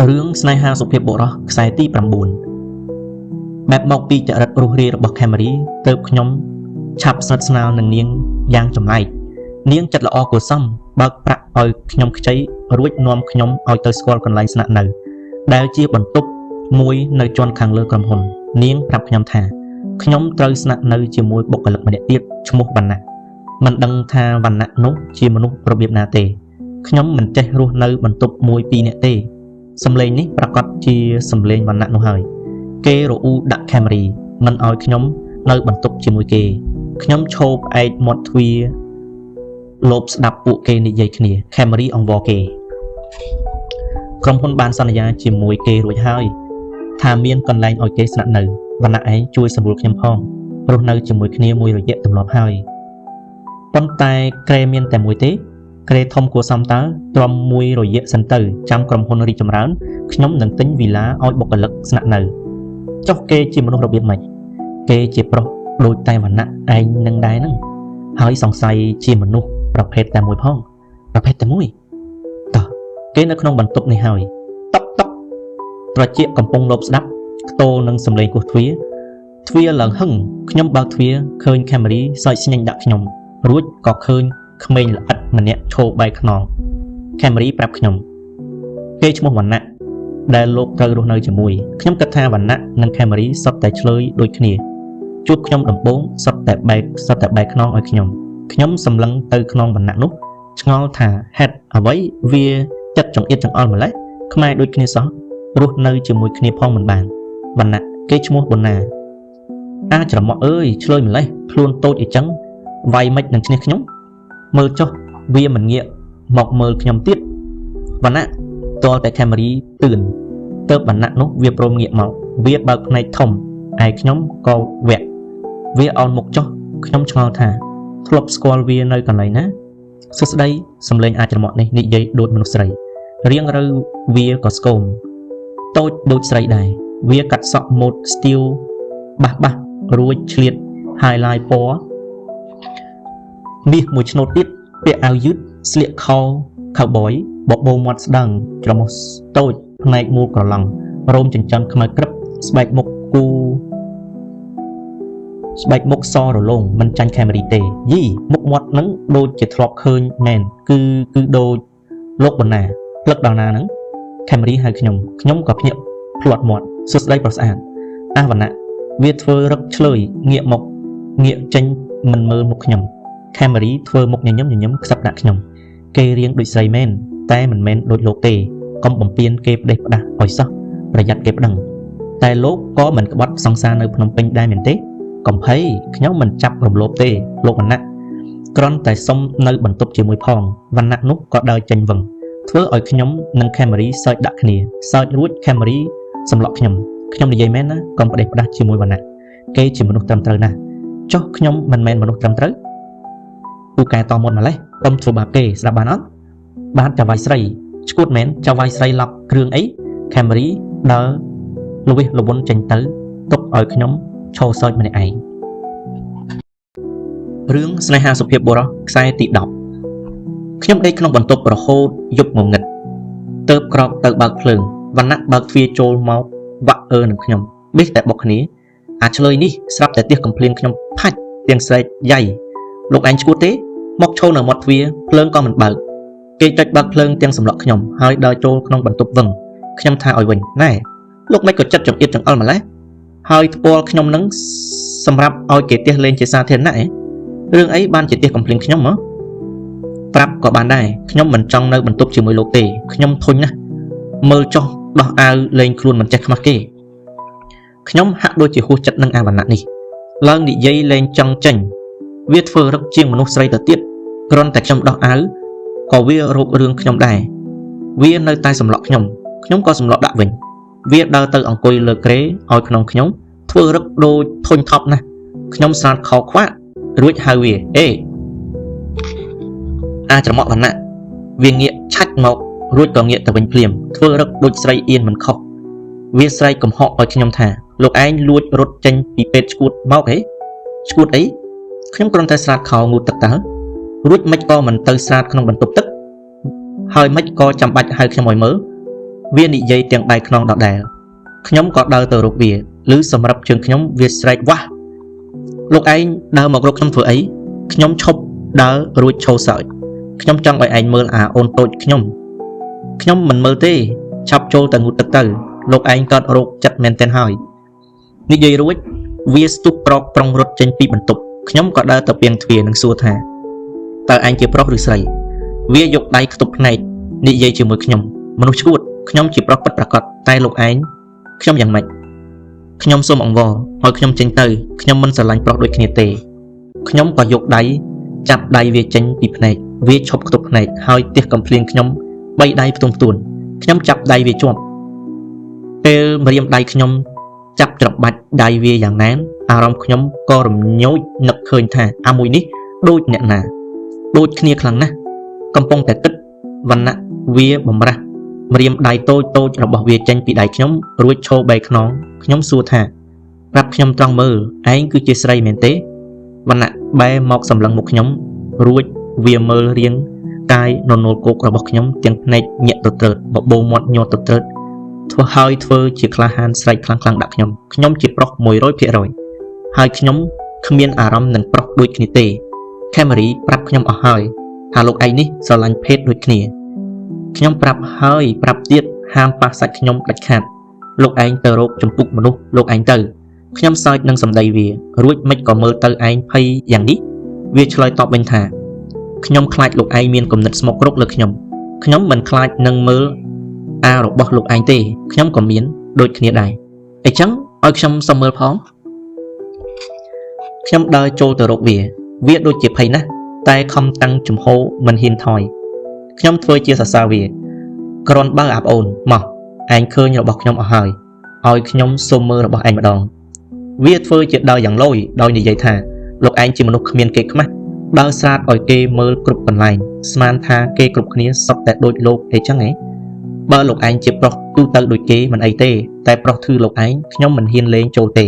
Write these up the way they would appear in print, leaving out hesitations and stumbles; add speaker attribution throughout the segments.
Speaker 1: រឿងស្នេហាសុភាពបុរសខ្សែទី9បែបមកពីចរិតរុះរាយរបស់ខេមរីទើបខ្ញុំឆាប់ស្និទ្ធស្នាលនឹងនាងយ៉ាងចម្លែកនាងចិត្តល្អគួរសមបើកប្រាក់ឲ្យខ្ញុំខ្ចីរួចនាំខ្ញុំឲ្យទៅស្គាល់កន្លែងស្នាក់នៅដែលជាបន្ទប់មួយនៅជាន់ខាងលើក្រុមហ៊ុននាងប្រាប់ខ្ញុំថាខ្ញុំត្រូវស្នាក់នៅជាមួយបុគ្គលិកម្នាក់ទៀតឈ្មោះវណ្ណៈមិនដឹងថាវណ្ណៈនោះជាមនុស្សរបៀបណាទេខ្ញុំមិនចេះរស់នៅបន្ទប់មួយពីរនាក់ទេសំឡេងនេះប្រកាសជាសំឡេងវណ្ណៈនោះហើយគេរអ៊ូដាក់ខេមរីមិនឲ្យខ្ញុំនៅបន្ទប់ជាមួយគេខ្ញុំឈរផ្អែកមាត់ទ្វារលបស្ដាប់ពួកគេនិយាយគ្នាខេមរីអង្វរគេក្រុមហ៊ុនបានសន្យាជាមួយគេរួចហើយថាមានកន្លែងឲ្យគេស្នាក់នៅវណ្ណៈឯងជួយសម្រួលខ្ញុំផងរស់នៅជាមួយគ្នាមួយរយៈទម្លាប់ហើយប៉ុន្តែក្រែមានតែមួយទេក្រែធំគួរសមតើទ្រាំមួយរយៈសិនទៅចាំក្រុមហ៊ុនរីកចម្រើនខ្ញុំនឹងទិញវីឡាឲ្យបុគ្គលិកស្នាក់នៅចុះគេជាមនុស្សរបៀបម៉េចគេជាប្រុសដូចតែវណ្ណៈឯងនឹងដែរហ្នឹងហើយសង្ស័យជាមនុស្សប្រភេទតែមួយផងប្រភេទតែមួយតោះគេនៅក្នុងបន្ទប់នេះហើយតុកតុកត្រចៀកកំពុងលបស្ដាប់ខ្ទោនឹងសំឡេងគោះទ្វារទ្វារឡើងហឹងខ្ញុំបើកទ្វារឃើញខេមរីសើចស្ញែងដាក់ខ្ញុំរួចក៏ឃើញក្មេងល្អិតម្នាក់ឈរបែកខ្នងខេមរីប្រាប់ខ្ញុំគេឈ្មោះវណ្ណៈដែលលោកត្រូវរស់នៅជាមួយខ្ញុំគិតថាវណ្ណៈនិងខេមរីសុទ្ធតែឆ្លើយដូចគ្នាជួបខ្ញុំដំបូងសុទ្ធតែបែកខ្នងឲ្យខ្ញុំខ្ញុំសម្លឹងទៅខ្នងវណ្ណៈនោះឆ្ងល់ថាហេតុអ្វីវាចិត្តចង្អៀតចង្អល់ម្ល៉េះខ្មែរដូចគ្នាសោះរស់នៅជាមួយគ្នាផងមិនបានវណ្ណៈគេឈ្មោះប៊ុនណាអាច្រមុះអើយឆ្លើយម្ល៉េះខ្លួនតូចអីចឹងវាយមិននឹងឈ្នះខ្ញុំមើលចុះវាមិនងាកមកមើលខ្ញុំទៀតវណ្ណៈទាល់តែខេមរីទឿនទៅវណ្ណៈនោះវាព្រមងាកមកវាបើកភ្នែកធំឯខ្ញុំក៏វក់វាអោនមុខចុះខ្ញុំឆ្ងល់ថាធ្លាប់ស្គាល់វានៅកន្លែងណាសួស្តីសំឡេងអាចច្រមុះនេះនិយាយដូចមនុស្សស្រីរៀងរូវវាក៏ស្គមតូចដូចស្រីដែរវាកាត់សក់ម៉ូតស្ទៀវបាសបាសរួចឆ្លៀត highlight ពណ៌មាសមួយឆ្នូតទៀតពាក់អាវយឺតស្លៀកខោខៅបយបបោមាត់ស្ដើងច្រមុះតូចផ្នែកមូលក្រឡង់រោមចិញ្ចឹមខ្មៅក្រឹបស្បែកមុខគូស្បែកមុខសរលោងមិនចាញ់ខេមរីទេយីមុខមាត់នឹងដូចជាធ្លាប់ឃើញមែនគឺដូចលោកបណ្ណាផ្លឹកដល់ណាហ្នឹងខេមរីហៅខ្ញុំខ្ញុំក៏ភ្ញាក់ផ្លាត់មាត់សួស្តីប្រុសស្អាតអាវណ្ណៈវាធ្វើរឹកឆ្លើយងាកមកងាកចេញមិនមើលមុខខ្ញុំខេមរីធ្វើមុខញញឹមញញឹមខ្សឹបដាក់ខ្ញុំគេរៀងដូចស្រីមែនតែមិនមែនដូចលោកទេកុំបំពេញគេផ្ដេសផ្ដាស់ឲ្យសោះប្រយ័ត្នគេប្តឹងតែលោកក៏មិនក្បត់សង្សារនៅភ្នំពេញដែរមែនទេកំភៃខ្ញុំមិនចាប់រំលោភទេលោកវណ្ណៈគ្រាន់តែសុំនៅបន្ទប់ជាមួយផងវណ្ណៈនោះក៏ដើរចេញវឹងធ្វើឲ្យខ្ញុំនិងខេមរីសើចដាក់គ្នាសើចរួចខេមរីសម្លក់ខ្ញុំខ្ញុំនិយាយមែនណាកុំផ្ដេសផ្ដាស់ជាមួយវណ្ណៈគេជាមនុស្សត្រឹមត្រូវណាស់ចុះខ្ញុំមិនមែនមនុស្សត្រឹមត្រូវពូកែតមាត់ម្លេះកុំធ្វើបាបគេស្ដាប់បានអត់បាទចៅវាយស្រីឈួតមែនចៅវាយស្រីឡប់គ្រឿងអីខេមរីដើរលវិសលវុនចេញទៅទុកឲ្យខ្ញុំឈរសើចម្នាក់ឯងរឿងស្នេហាសុភាពបុរសខ្សែទី10ខ្ញុំដេកក្នុងបន្ទប់រហូតយប់ងងឹតទៅក្រោកទៅបើកភ្លើងវណ្ណៈបើកទ្វារចូលមកវាក់អើនឹងខ្ញុំបេះតែបុកគ្នាអាឆ្លើយនេះស្រាប់តែទះកំភ្លៀងខ្ញុំផាច់ទាំងស្រែកយ៉ៃលោកឯងឈួតទេមកឈរនៅមាត់ទ្វារភ្លើងក៏មិនបើកគេចុចបើកភ្លើងទាំងសម្លក់ខ្ញុំហើយដើរចូលក្នុងបន្ទប់វឹងខ្ញុំថាឲ្យវិញណែលោកមិនក៏ចិត្តចង្អៀតចង្អល់ម្ល៉េះហើយថ្ពាល់ខ្ញុំនឹងសម្រាប់ឲ្យគេទះលេងជាសាធារណៈឯងរឿងអីបានជាទះកំភ្លៀងខ្ញុំហ៎ប្រាប់ក៏បានដែរខ្ញុំមិនចង់នៅបន្ទប់ជាមួយលោកទេខ្ញុំធុញណាស់មើលចុះដោះអាវលេងខ្លួនមិនចេះខ្មាស់គេខ្ញុំហាក់ដូចជាហួសចិត្តនឹងអាវណ្ណៈនេះឡើងនិយាយលេងចង់ចេញវាធ្វើរឹកជាងមនុស្សស្រីទៅទៀតគ្រាន់តែខ្ញុំដោះអាវក៏វារោគរឿងខ្ញុំដែរវានៅតែសម្លក់ខ្ញុំខ្ញុំក៏សម្លក់ដាក់វិញវាដើរទៅអង្គុយលើគ្រែឲ្យក្នុងខ្ញុំធ្វើរឹកដូចធុញថប់ណាស់ខ្ញុំស្រាតខោខ្វាក់រួចហៅវាអេអាចច្រមុះវណ្ណៈវាងាកឆាច់មករួចក៏ងាកទៅវិញភ្លាមធ្វើរឹកដូចស្រីអៀនមិនខុសវាស្រែកកំហកឲ្យខ្ញុំថាលោកឯងលួចរត់ចេញពីពេទ្យឈួតមកហេឈួតអីខ្ញុំគ្រាន់តែស្រាតខោងូតទឹកតើរួចមិនក៏មិនទៅស្រាតក្នុងបន្ទប់ទឹកហើយមិនក៏ចាំបាច់ហៅខ្ញុំឲ្យមើល វានិយាយទាំងបែរខ្នងដដែលខ្ញុំក៏ដើរទៅរកវាឬសម្រាប់ជើងខ្ញុំវាស្រែកវ៉ាស់លោកឯងដើរមករកខ្ញុំធ្វើអីខ្ញុំឈប់ដើររួចឈោសើចខ្ញុំចង់ឲ្យឯងមើលអាអូនតូចខ្ញុំខ្ញុំមិនមើលទេឆាប់ចូលទៅងូតទឹកទៅលោកឯងកើតរោគចិត្តមែនទែនហើយនិយាយរួចវាស្ទុះក្រោកប្រុងរត់ចេញពីបន្ទប់ខ្ញុំក៏ដើរទៅពាំងទ្វារនិងសួរថាតើឯងជាប្រុសឬស្រីវាយកដៃខ្ទប់ភ្នែកនិយាយជាមួយខ្ញុំមនុស្សឈួតខ្ញុំជាប្រុសពិតប្រាកដតែលោកឯងខ្ញុំយ៉ាងម៉េចខ្ញុំសូមអង្វរឲ្យខ្ញុំចេញទៅខ្ញុំមិនស្រឡាញ់ប្រុសដូចគ្នាទេខ្ញុំក៏យកដៃចាប់ដៃវាចេញពីភ្នែកវាឈប់ខ្ទប់ភ្នែកហើយទះកំភ្លៀងខ្ញុំបីដៃផ្ទុំផ្ទួនខ្ញុំចាប់ដៃវាជាប់ពេលម្រាមដៃខ្ញុំចាប់ច្របាច់ដៃវាយ៉ាងណែនអារម្មណ៍ខ្ញុំក៏រញោចនឹកឃើញថាអាមួយនេះដូចអ្នកណាដូចគ្នាខ្លាំងណាស់កំពុងតែគិតវណ្ណៈវាបំរាស់ម្រាមដៃតូចតូចរបស់វាចេញពីដៃខ្ញុំរួចឈរបែរខ្នងខ្ញុំសួរថាប្រាប់ខ្ញុំត្រង់មើលឯងគឺជាស្រីមែនទេវណ្ណៈបែរមកសម្លឹងមុខខ្ញុំរួចវាមើលរាងកាយននលគោករបស់ខ្ញុំទាំងភ្នែកញាក់ទទ្រើតបបោមាត់ញ័រទទ្រើតធ្វើហើយធ្វើជាក្លាហានស្រែកខ្លាំងៗដាក់ខ្ញុំខ្ញុំជាប្រុស 100% ហើយខ្ញុំគ្មានអារម្មណ៍នឹងប្រុសដូចគ្នាទេខេមរីប្រាប់ខ្ញុំអស់ហើយថាលោកឯងនេះស្រឡាញ់ភេទដូចគ្នាខ្ញុំប្រាប់ហើយប្រាប់ទៀតហាមប៉ះសាច់ខ្ញុំដាច់ខាតលោកឯងទៅរកចំពុកមនុស្សលោកឯងទៅខ្ញុំសើចនឹងសម្ដីវារួចមិនក៏មើលទៅឯងភ័យយ៉ាងនេះវាឆ្លើយតបវិញថាខ្ញុំខ្លាចលោកឯងមានគំនិតស្មុគរកលើខ្ញុំខ្ញុំមិនខ្លាចនឹងមើលអារបស់លោកឯងទេខ្ញុំក៏មានដូចគ្នាដែរអញ្ចឹងឲ្យខ្ញុំសុំមើលផងខ្ញុំដើរចូលទៅរកវាវាដូចជាភ័យណាស់តែខំតាំងជំហរមិនហ៊ានថយខ្ញុំធ្វើជាសរសើរវាគ្រាន់បើអាប់អូនមកឯងឃើញរបស់ខ្ញុំអស់ហើយឲ្យខ្ញុំសុំមើលរបស់ឯងម្ដងវាធ្វើជាដើរយ៉ាងឡូយដោយនិយាយថាលោកឯងជាមនុស្សគ្មានគេខ្មាស់ដើរស្រាតឲ្យគេមើលគ្រប់កន្លែងស្មានថាគេគ្រប់គ្នាសុទ្ធតែដូចលោកអីចឹងហ៎បើលោកឯងជាប្រុសទូទៅដូចគេមិនអីទេតែប្រុសធឺលោកឯងខ្ញុំមិនហ៊ានលេងចូលទេ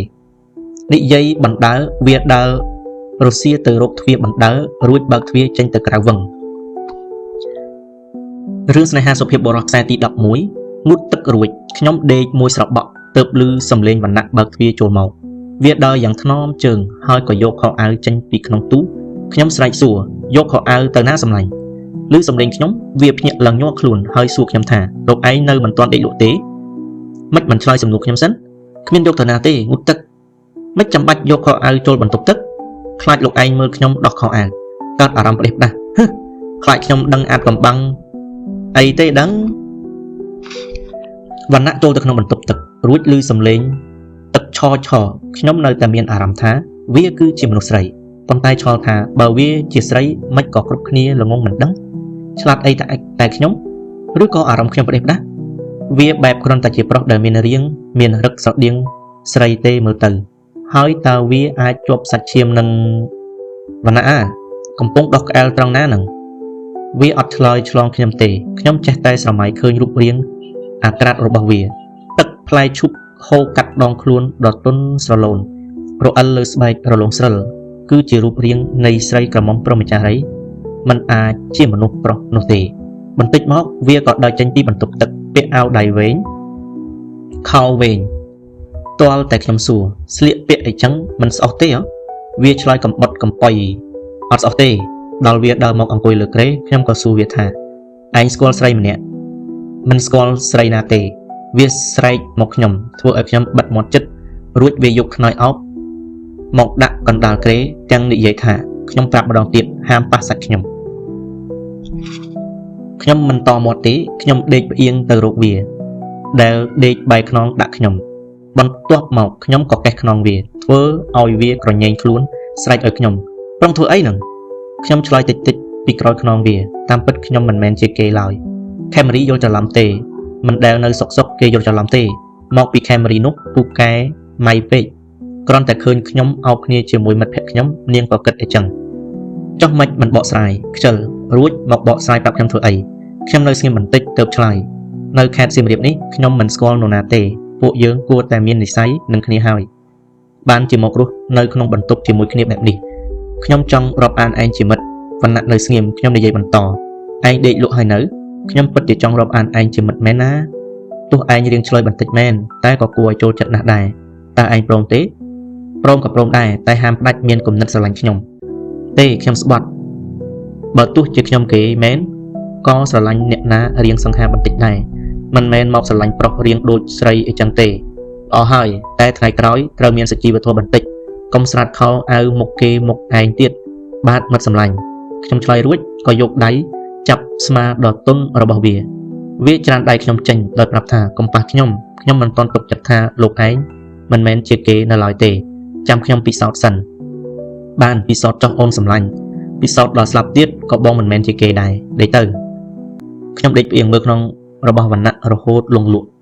Speaker 1: និយាយបណ្ដើវាដើររុស្ស៊ីទៅរកទ្វារបណ្ដើរួចបើកទ្វារចេញទៅក្រៅវឹងរឿងស្នេហាសុភាពបុរសខ្សែទី11ងូតទឹករួចខ្ញុំដេកមួយស្របក់ទើបឮសំឡេងវណ្ណៈបើកទ្វារចូលមកវាដើរយ៉ាងថ្នមជើងហើយក៏យកខោអាវចេញពីក្នុងទូខ្ញុំស្រែកសួរយកខោអាវទៅណាសម្លាញ់ឮសំឡេងខ្ញុំវាភ្ញាក់ឡើងញ័រខ្លួនហើយសួរខ្ញុំថាលោកឯងនៅមិនទាន់ដេកលក់ទេមិនមិនឆ្លើយសំណួរខ្ញុំសិនគ្មានយកទៅណាទេងូតទឹកមិនចាំបាច់យកខោអាវចូលបន្ទប់ទឹកខ្លាចលោកឯងមើលខ្ញុំដោះខោអាវកើតអារម្មណ៍ផ្ដេសផ្ដាស់ហឹខ្លាចខ្ញុំដឹងអាចកំបាំងអីទេដឹងវណ្ណៈចូលទៅក្នុងបន្ទប់ទឹករួចឮសំឡេងទឹកឆឆខ្ញុំនៅតែមានអារម្មណ៍ថាវាគឺជាមនុស្សស្រីប៉ុន្តែឆ្ងល់ថាបើវាជាស្រីមិនក៏គ្រប់គ្នាល្ងងមិនដឹងឆ្លាតអីតែខ្ញុំឬក៏អារម្មណ៍ខ្ញុំផ្ដេសផ្ដាស់វាបែបគ្រាន់តែជាប្រុសដែលមានរាងមានរឹកស្រដៀងស្រីទេមើលទៅហើយតើវាអាចជាប់សាច់ឈាមនឹងវណ្ណៈអាកំពុងដោះក្អែលត្រង់ណានឹងវាអត់ឆ្លើយឆ្លងខ្ញុំទេខ្ញុំចេះតែស្រមៃឃើញរូបរាងអាក្រាតរបស់វាទឹកផ្លែឈូកហូរកាត់ដងខ្លួនដ៏ទន់ស្រឡូនរអិលលើស្បែករលោងស្រិលគឺជារូបរាងនៃស្រីក្រមុំព្រហ្មចារីមិនអាចជាមនុស្សប្រុសនោះទេបន្តិចមកវាក៏ដើរចេញពីបន្ទប់ទឹកពាក់អាវដៃវែងខោវែងទាល់តែខ្ញុំសួរស្លៀកពាក់អីចឹងមិនស្អុះទេហ៎វាឆ្លើយកំបុតកំប៉ុយអត់ស្អុះទេដល់វាដើរមកអង្គុយលើគ្រែខ្ញុំក៏សួរវាថាឯងស្គាល់ស្រីម្នាក់មិនស្គាល់ស្រីណាទេវាស្រែកមកខ្ញុំធ្វើឲ្យខ្ញុំបិទមាត់ចិត្តរួចវាយកខ្នើយអោបមកដាក់កណ្ដាលគ្រែទាំងនិយាយថាខ្ញុំប្រាប់ម្ដងទៀតហាមប៉ះសាច់ខ្ញុំខ្ញុំមិនតមាត់ទេខ្ញុំដេកផ្អៀងទៅរកវាដែលដេកបែរខ្នងដាក់ខ្ញុំបន្ទាប់មកខ្ញុំក៏កេះខ្នងវាធ្វើឲ្យវាក្រញែងខ្លួនស្រែកឲ្យខ្ញុំប្រុងធ្វើអីនឹងខ្ញុំឆ្លើយតិចតិចពីក្រោយខ្នងវាតាមពិតខ្ញុំមិនមែនជាគេឡើយខេមរីយល់ច្រឡំទេមិនដែលនៅសុកសុកគេយល់ច្រឡំទេមកពីខេមរីនោះពូកែម៉ៃពេកគ្រាន់តែឃើញខ្ញុំអោបគ្នាជាមួយមិត្តភក្តិខ្ញុំនាងក៏គិតអីចឹងចុះមិនមិនបកស្រាយខ្ជិលរួចមកបកស្រាយប្រាប់ខ្ញុំធ្វើអីខ្ញុំនៅស្ងៀមបន្តិចទើបឆ្លើយនៅខេត្តសៀមរាបនេះខ្ញុំមិនស្គាល់នរណាទេពួកយើងគួរតែមាននិស័យនឹងគ្នាហើយបានជាមករស់នៅក្នុងបន្ទប់ជាមួយគ្នាបែបនេះខ្ញុំចង់រាប់អានឯងជាមិត្តវណ្ណៈនៅស្ងៀមខ្ញុំនិយាយបន្តឯងដេកលក់ហើយនៅខ្ញុំពិតជាចង់រាប់អានឯងជាមិត្តមែនណា ទោះឯងរៀងឆ្លើយបន្តិចមែនតែក៏គួរឲ្យចូលចិត្តណាស់ដែរតើឯងព្រមទេព្រមក៏ព្រមដែរតែហាមផ្ដាច់មានគំនិតស្រឡាញ់ខ្ញុំទេខ្ញុំស្បត់បើទោះជាខ្ញុំគេមែនក៏ស្រឡាញ់អ្នកណារៀងសង្ហាបន្តិចដែរមិនមែនមកស្រឡាញ់ប្រុសរៀងដូចស្រីអីចឹងទេល្អហើយតែថ្ងៃក្រោយត្រូវមានសុជីវធម៌បន្តិចកុំស្រាតខោអាវមុខគេមុខឯងទៀតបាទមិត្តសម្លាញ់ខ្ញុំឆ្លើយរួចក៏យកដៃចាប់ស្មាដ៏ទន់របស់វាវាច្រានដៃខ្ញុំចេញដោយប្រាប់ថាកុំប៉ះខ្ញុំខ្ញុំមិនទាន់ទុកចិត្តថាលោកឯងមិនមែនជាគេនៅឡើយទេចាំខ្ញុំពិសោធន៍សិនបានពិសោធន៍ចុះអូនសម្លាញ់ពិសោធន៍ដល់ស្លាប់ទៀតក៏បងមិនមែនជាគេដែរដេកទៅខ្ញុំដេកផ្អៀងមើលក្នុងរបស់វណ្ណៈរហូតលងលក់។